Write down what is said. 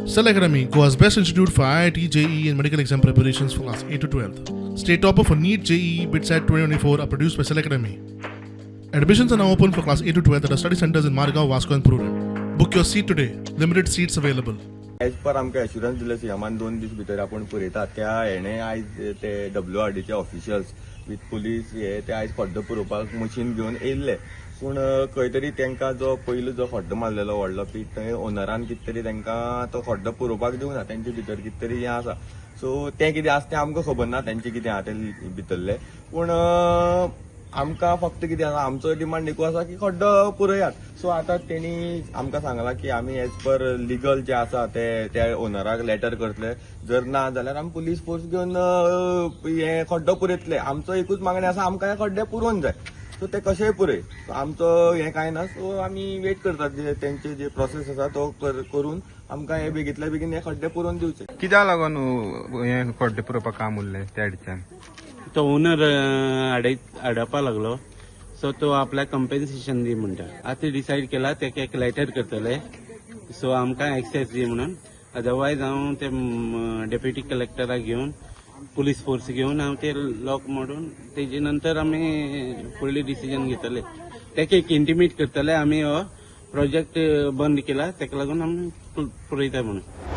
Cell Academy, Goa's best institute for IIT, JEE, and medical exam preparations for class 8 to 12. State topper for NEET, JEE, BITSAT 2024 are produced by Cell Academy. Admissions are now open for class 8 to 12 at our study centers in Margao, Vasco, and Prudent. Book your seat today. Limited seats available. As per आमकां assurance दिले सीएमान 2 दीस भितर आपूण पुरयता. त्या हेणे आयज ते डब्ल्यू आर डीचे ऑफिशियल्स विथ पुलीस हे ते आयज खड्डो पुरोवपाक मशीन घेवन येयल्ले. पूण खंय तरी तांकां जो पयलो जो खड्डो मारलेलो व्हडलो पीट, थंय ओनरान कितें तरी तांकां तो खड्डो पुरोवपाक दिवना. तेंचे भितर कितें तरी हें आसा. सो तें कितें आसा तें आमकां खबर ना, तेंचें कितें आहा तें भितरलें. पूण आमकां फक्त कितें आसा, आमचो डिमांड एकू आसा की खड्डो पुरयात. सो आतां तेणी आमकां सांगलां की आमी एज पर लिगल जे आसा ते त्या ओनराक लेटर करतले. जर ना जाल्यार आमी पुलीस फोर्स घेवन हे खड्डो पुरयतले. आमचो एकूच मागणें आसा, आमकां हे खड्डे पुरोवन जाय. सो ते कशेंय पुरय. सो आमचो हें कांय ना. सो आमी वेट करतात, जे तेंचे जे प्रोसेस आसा तो करून आमकां हे बेगीतल्या बेगीन हे खड्डे पुरोवन दिवचे. कित्याक लागून हें खड्डे पुरोवपाक काम उरलें त्या सायडीच्यान? तो ओनर आडपा लागलो, सो तो आपल्याक कंपेन्सेशन दी म्हणटा. आतां डिसायड केला, तेका एक लेटर करतले, सो आमकां एक्सेस दी म्हणून. अदरवायज हांव ते डेप्युटी कलेक्टराक घेवन, पुलीस फोर्स घेवन हांव ते लॉक मोडून तेजे नंतर आमी फुडली डिसिजन घेतले. तेका एक इंटिमेट करतले, आमी हो प्रोजेक्ट बंद केला, तेका लागून आमी पुरयता म्हणून.